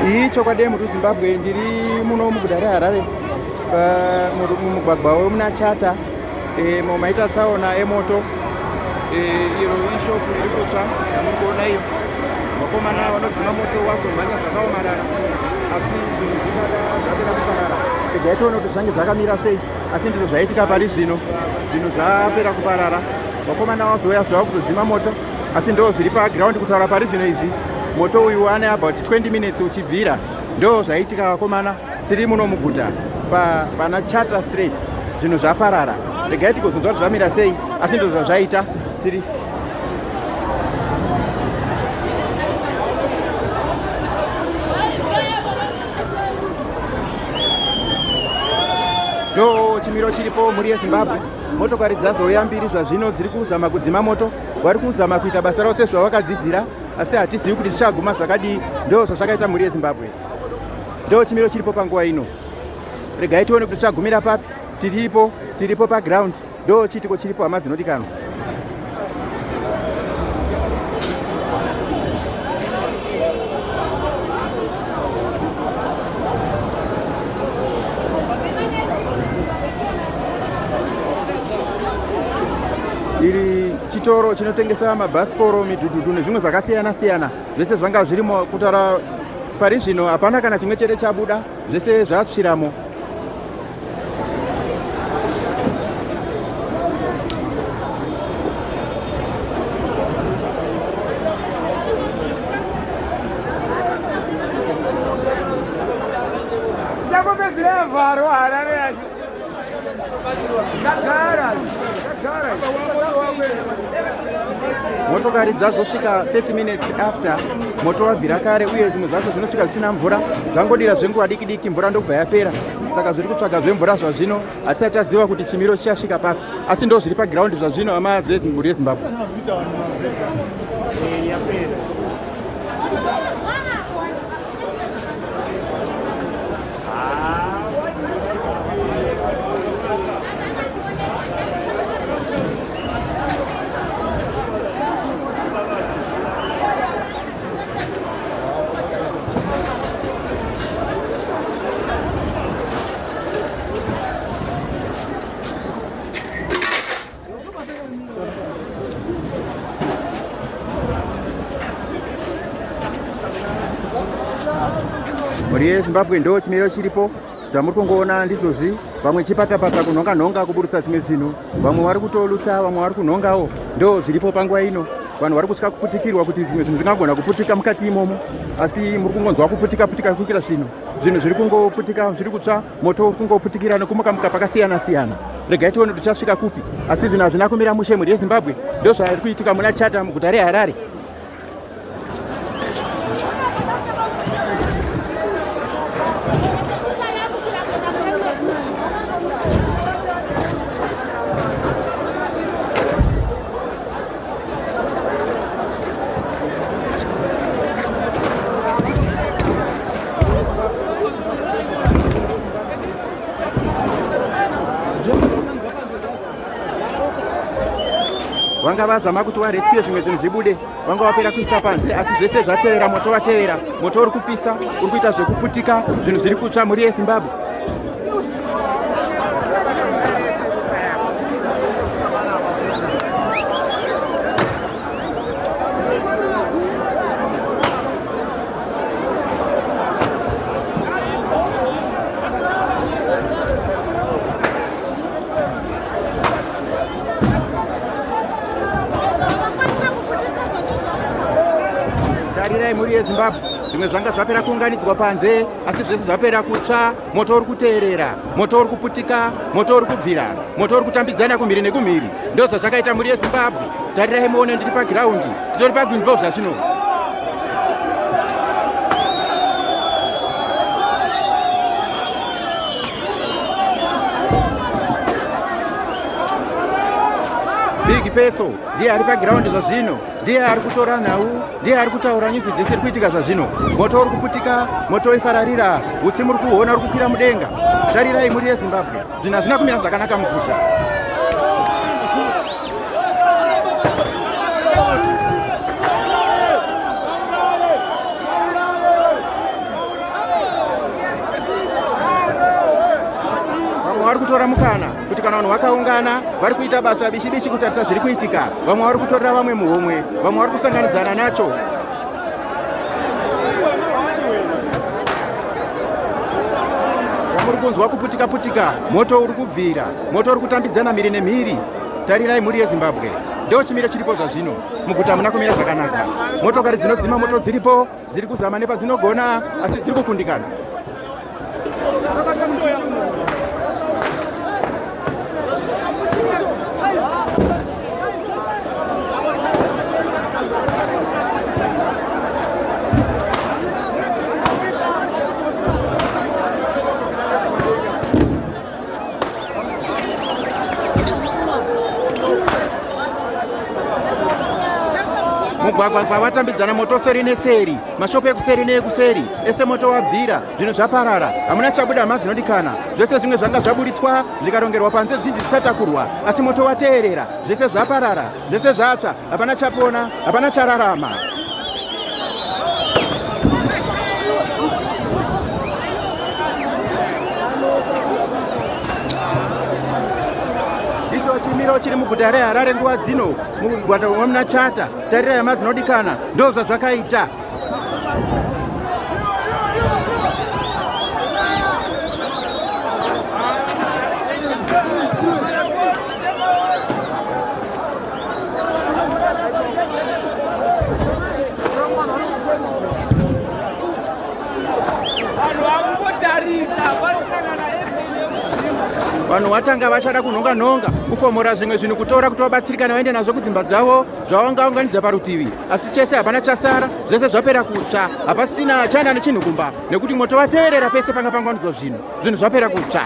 Iyi chokwadi yemhuri Zimbabwe, ndiri muno muguta reHarare mumugwagwa wemuna Chata e, maita tsaona emoto e, iro ishopu iri kutsva yamuri kuona iyo. Vakomana vanodzima moto wazomhanya zvakaomarara, asi zvinhu zvikada zvapera kuparara. Regai tione kuti zvange zvakamira sei, asi ndizvo zvaitika pari zvino, zvinhu zvapera kuparara. Vakomana vazouya zvava kuzodzima moto, asi ndo zviri paground kutaura pari zvino izvi. Moto uyu ane about 20 minutes uchibvira. Ndo zvaitika vakomana, tiri muno muguta pana Charter Street, zvinhu zvaparara. Regai tigozonzwa kuti zvamira sei, asi ndo zvazvaita. Tiri ndo chimiro chiripo mhuri yeZimbabwe. Motokari dzazouya mbiri zvazvino, dziri kuzama kudzima moto, vari kuzama kuita basa ravo sezvavakadzidzira, asi hatizivi kuti zvichaguma zvakadii. Ndo zvazvakaita mhuri yeZimbabwe, ndo chimiro chiripo panguva ino. Regai tione kuti zvichagumira papi. Tiripo, tiripo paground, ndo chiitiko chiripo hama dzinodikanwa. Iri chitoro chinotengesa mabhasikoro, midhudhudhu nezvimwe zvakasiyana siyana. Zvese zvanga zvirimo kutaura pari zvino hapana kana chimwe chete chabuda, zvese zvatsviramo. Vharo Harare yacho. Ndagara. Ndagara. Motokari dzazosvika 30 minutes after moto wabvira kare, uye zvimwe zvacho zvinosvika zvisina mvura, zvangodira zvenguva diki diki, mvura ndokubva yapera. Saka zviri kutsvaga zvemvura zvazvino, asi achaziva kuti chimiro chichasvika papi, asi ndo zviri pagiraundi zvazvino hama dzemhuri yeZimbabwe. Mhuri yeZimbabwe, ndo chimiro chiripo zvamuri kungoona ndizvozvi. Vamwe chipatapata kunhonga nhonga kuburutsa zvimwe zvinhu, vamwe vari kutoluta, vamwe vari kunhongawo. Ndo zviripo panguva ino. Vanhu vari kutya kuputikirwa kuti zvimwe zvinhu zvingagona kuputika mukati imomo, asi muri kungonzwa kuputika putika kuitira zvinhu zvinhu zviri kungoputika, zviri kutsva, moto uri kungoputikira nekumuka muka pakasiyana siyana. Regai tione kuti tichasvika kupi, asi zvinhu hazvina kumira mushe mhuri yeZimbabwe. Ndo zvari kuitika muna Chata muguta reHarare. Vanga vazama kuti varescue zvimwe zvinhu zvibude, vanga vapera kuisa panze, asi zvese zvatevera moto, watevera moto uri kupisa, uri kuita zvekuputika, zvinhu zviri kutsva mhuri yeZimbabwe. Tarirai mhuri yeZimbabwe, zvimwe zvanga zvapera kuunganidzwa panze, asi zvese zvapera kutsva. Moto uri kuteerera, moto uri kuputika, moto uri kubvira, moto uri kutambidzana kumhiri nekumhiri. Ndo zvazvakaita mhuri yeZimbabwe. Tarirai muone, ndiri pagiraundi, nditori pagwinbo zvazvino. Big Petso ndiye ari pagiraundi zvazvino, ndiye ari kutora nhau, ndiye ari kutaura nyuzi dzese iri kuitika zvazvino. Moto uri kuputika, moto waifararira, utsi muri kuhuona uri kukwira mudenga. Tarirai mhuri yeZimbabwe, zvinhu hazvina kumira zvakanaka muguta. Vatora mukana kuti kana vanhu vakaungana vari kuita basa bishi bishi kutarisa zviri kuitika. Vamwe vari kutorera vamwe muhomwe, vamwe vari kusanganidzana nacho. Muri kunzwa kuputika putika, moto uri kubvira, moto uri kutambidzana mhiri nemhiri. Tarirai mhuri yeZimbabwe, ndo chimiro chiripo zvazvino. Muguta hamuna kumira zvakanaka. Motokari dzinodzima moto dziripo, dziri kuzama nepadzinogona, asi dziri kukundikana. Mugwagwa watambidzana moto seri neseri, mashopu ekuseri neekuseri ese moto wabvira, zvinhu zvaparara, hamuna chabuda hama dzinodikana. Zvese zvimwe zvanga zvaburitswa zvikarongerwa panze, zvinji zvichatakurwa, asi moto wateerera, zvese zvaparara, zvese zvatsva, hapana chapona, hapana chararama. Icho chimiro chiri muguta reHarare nguva dzino, mugwata wemuna Chata, tarirai hama dzinodikana, ndo zvazvakaita. Vanhu vatanga vachada kunhonga nhonga kufomora zvimwe zvinhu, kutora kuti vabatsirikane vaende nazvo kudzimba dzavo, zvavangaunganidza parutivi, asi chese hapana chasara, zvese zvapera kutsva, hapasina chaenda nechinhu kumba nekuti moto wateerera pese panga panganidzwa zvinhu, zvinhu zvapera kutsva.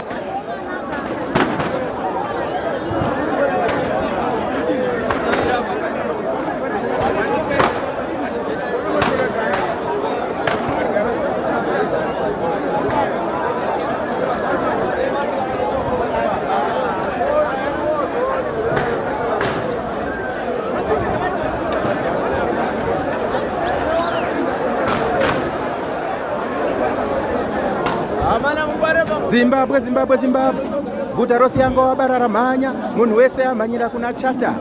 Zimbabwe, Zimbabwe, Zimbabwe, guta rose yanga wabarara mhanya, munhu wese amhanyira kuna Chata.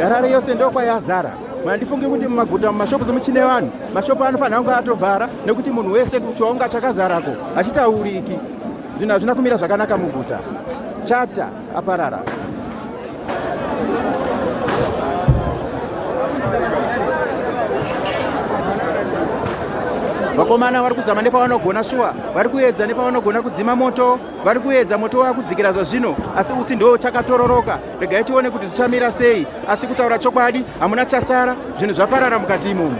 Harare yose ndokwayazara. Handifungi kuti mumaguta mumashopu semuchine vanhu, mashopu anofanira kunge atovhara nekuti munhu wese chaunga chakazarako hachitauriki. Zvinhu hazvina kumira zvakanaka muguta. Chata aparara. Vakomana vari kuzama nepavanogona shuwa, vari kuedza nepavanogona kudzima moto, vari kuedza moto wakudzikira zvazvino, asi utsi ndo chakatororoka. Regai tione kuti zvichamira sei, asi kutaura chokwadi hamuna chasara, zvinhu zvaparara mukati imomo.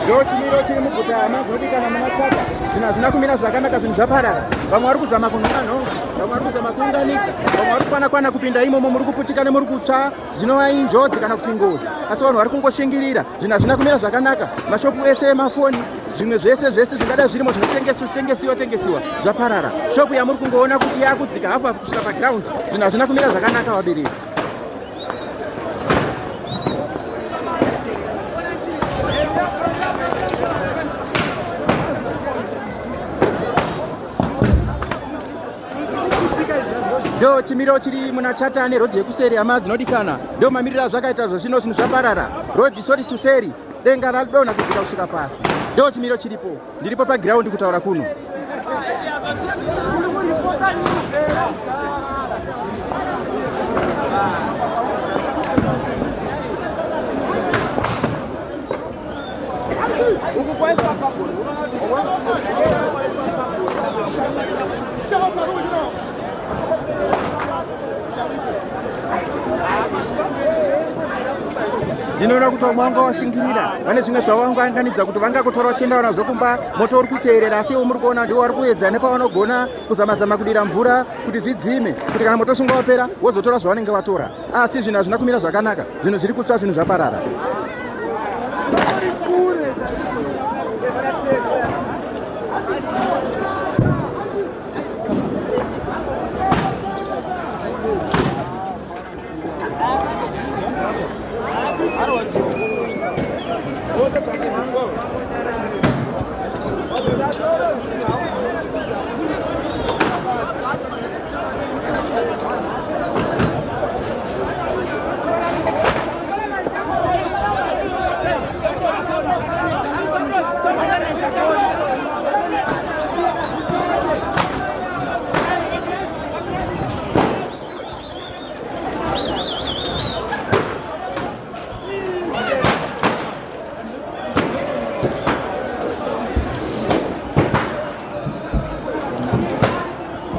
Ndochimiro chiri muguta hama dzinodikana muna Chata, zvinhu hazvina kumira zvakanaka, zvinhu zvaparara. Vamwe vari kuzama kunhonga nhonga, vamwe vari kuzama kuunganidza, vamwe vari kukwana kwana kupinda imomo, muri kuputika nemuri kutsva, zvinova injodzi kana kuti ngozi, asi vanhu vari kungoshingirira. Zvinhu hazvina kumira zvakanaka, mashopu ese emafoni, zvimwe zvese zvese zvingadai zvirimo zvinotengesiwa tengesiwa zvaparara. Shopu yamuri kungoona kuti yakudzika hafu hafu kusvika paground, zvinhu hazvina kumira zvakanaka vabereki. Ndo chimiro chiri muna Chata nerodhi yekuseri hama dzinodikana, ndo mamiriro azvakaita zvazvino, zvinhu zvaparara, rodhi sori tuseri, denga radonha kudzika kusvika pasi, ndo chimiro chiripo. Ndiripo pagiraundi kutaura kuno. Ndinoona kuti vamwe vanga vashingirira, vane zvimwe zvavangaanganidza kuti vangakutora vachienda nazvo kumba. Moto uri kuteerera, asi iwo muri kuona ndiwo vari kuedza nepavanogona kuzama-zama kudira mvura kuti zvidzime, kuti kana moto uchinge wapera wozotora zvavanenge vatora. Asi zvinhu hazvina kumira zvakanaka, zvinhu zviri kutsva, zvinhu zvaparara.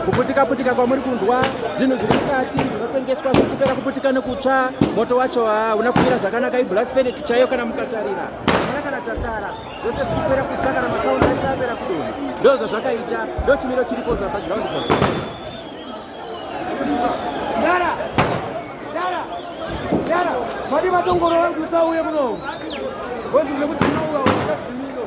Kuputika putika kwamuri kunzwa, zvinhu zviri mukati zvinotengeswa zviri kupera kuputika nekutsva. Moto wacho hauna kumira zvakanaka, iblast furnace chaiyo kana mukatarira hapana kana chasara, zvose zviri kupera kutsva, kana makaunda ese apera kudonha. Ndo zvazvakaita, ndo chimiro chiripo zvapaground pacho. Dara! Dara! Dara! Madi matongoro kuti usauye kuno. Ngozi zvekuti unouya wakadzimiro.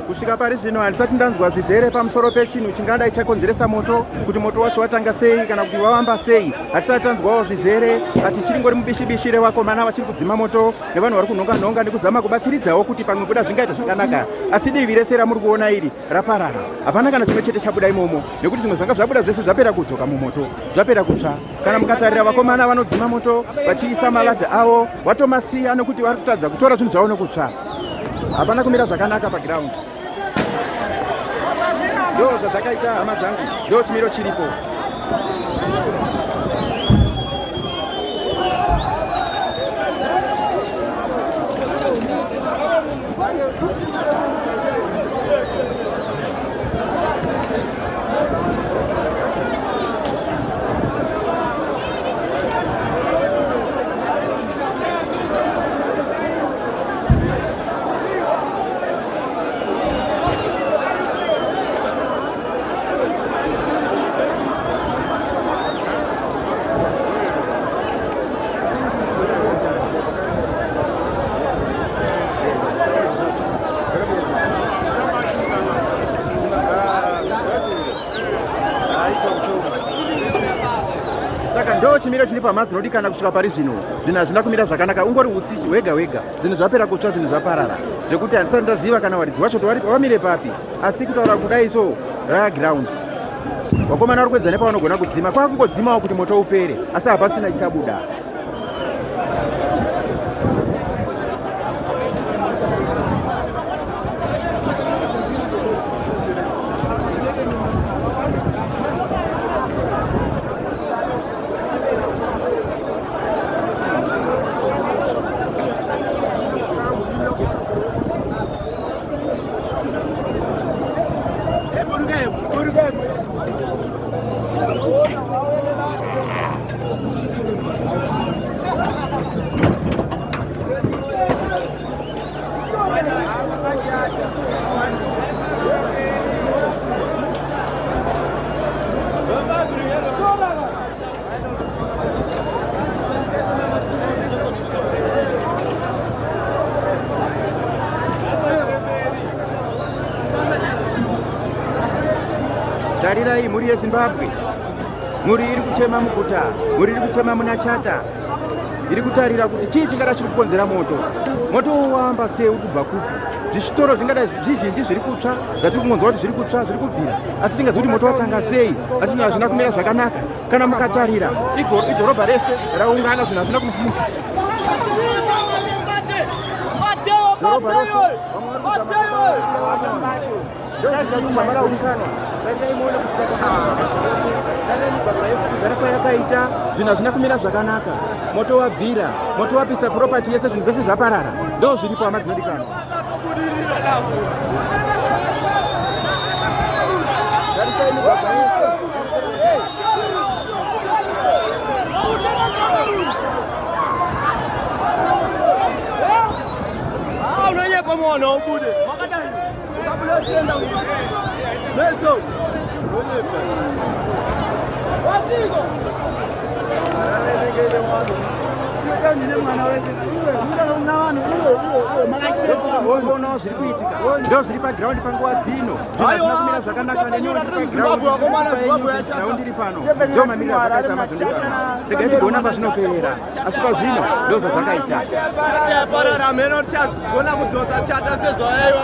Kusvika pari zvino handisati ndanzwa zvizere pamusoro pechinhu chingadai chakonzeresa moto, kuti moto wacho watanga sei kana kuti wavamba sei. Hatisati tanzwawo zvizere, ati chiringori mubishi-bishi revakomana vachiri kudzima moto nevanhu vari kunhonga nhonga nekuzama kubatsiridzawo kuti pamwe kuda zvingaita zvakanaka. Asi divi rese ramuri kuona iri raparara, hapana kana chimwe chete chabuda imomo, nekuti zvimwe zvanga zvabuda zvese zvapera kudzoka mumoto, zvapera kutsva. Kana mukatarira vakomana vanodzima moto vachiisa maladha avo watomasiya nekuti vari kutadza kutora zvinhu zvavo nekutsva. Hapana kumira zvakanaka paground. Ndo zvazvakaita hama dzangu, ndo chimiro chiripo. Saka ndo chimiro chiri pamha dzinodikana kusvika pari zvino. Zvinhu hazvina kumira zvakanaka, ungori utsi hwega hwega, zvinhu zvapera kutsva, zvinhu zvaparara, zvekuti handisati ndaziva kana varidzi vacho kuti vamire papi. Asi kutaura kudai so raground, vakomana vari kuedza nepavanogona kudzima, kwakungodzimawo kuti moto upere, asi hapasina chichabuda. Tarirai mhuri yeZimbabwe, mhuri iri kuchema muguta, mhuri iri kuchema muna Chata, iri kutarira kuti chii chingada chiri kukonzera moto. Moto wamba sei, uri kubva kupi? Zvitoro zvingadai zvizhinji zviri kutsva, zvatiri kungonzwa kuti zviri kutsva, zviri kubvira, asi tingazivi kuti moto watanga sei, asi zvinhu hazvina kumira zvakanaka. Kana mukatarira, idhorobha rese raungana, zvinhu hazvina kumusimusa. Dhorobha rese, vamwe vari kuzama kwayakaita zvinhu hazvina kumira zvakanaka. Moto wabvira, moto wapisa property yese, zvinhu zvese zvaparara. Ndo zviripo hama dzinodikanwa. Tarisai migwagwa yese. Unonyepa mwana ubude. Wakadai. Ukabuda uchienda meso. Unonyepa. Watiko. Kuonawo zviri kuitika ndo zviri paground panguva dzino zvinhu kumira zvakanaka. Nenyondiri pano ndo mamiriro azvakaita madzondikano. Regai tigoona pazvinoperera, asi pazvino ndo zvazvakaita. Chaparara mheno, tichagona kudzosa chata sezvaiva.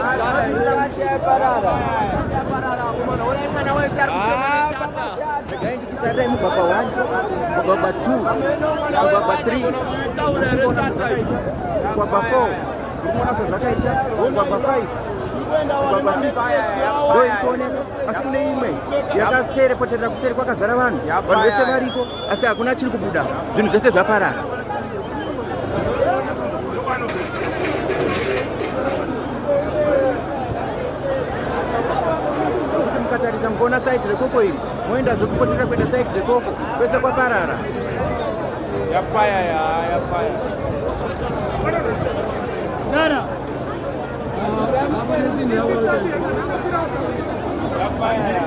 Mwana wese ari kuchema nechata. Regai ndichitarai mugwagwa 1, mugwagwa 2, mugwagwa 3, mugwagwa 4, uri kuona zvazvakaita, mugwagwa 5, mugwagwa 6 ndo iri kuoneka, asi kune imwe yakaterepoterera kuseri kwakazara vanhu. Vanhu vese variko, asi hakuna chiri kubuda, zvinhu zvese zvaparara. Nokuti mukatarisa mukaona side rekoko iri, moenda zvekupotera kuenda side rekoko, kwese kwaparara. Yapaya ya yapaya. Dara. Yapaya ya.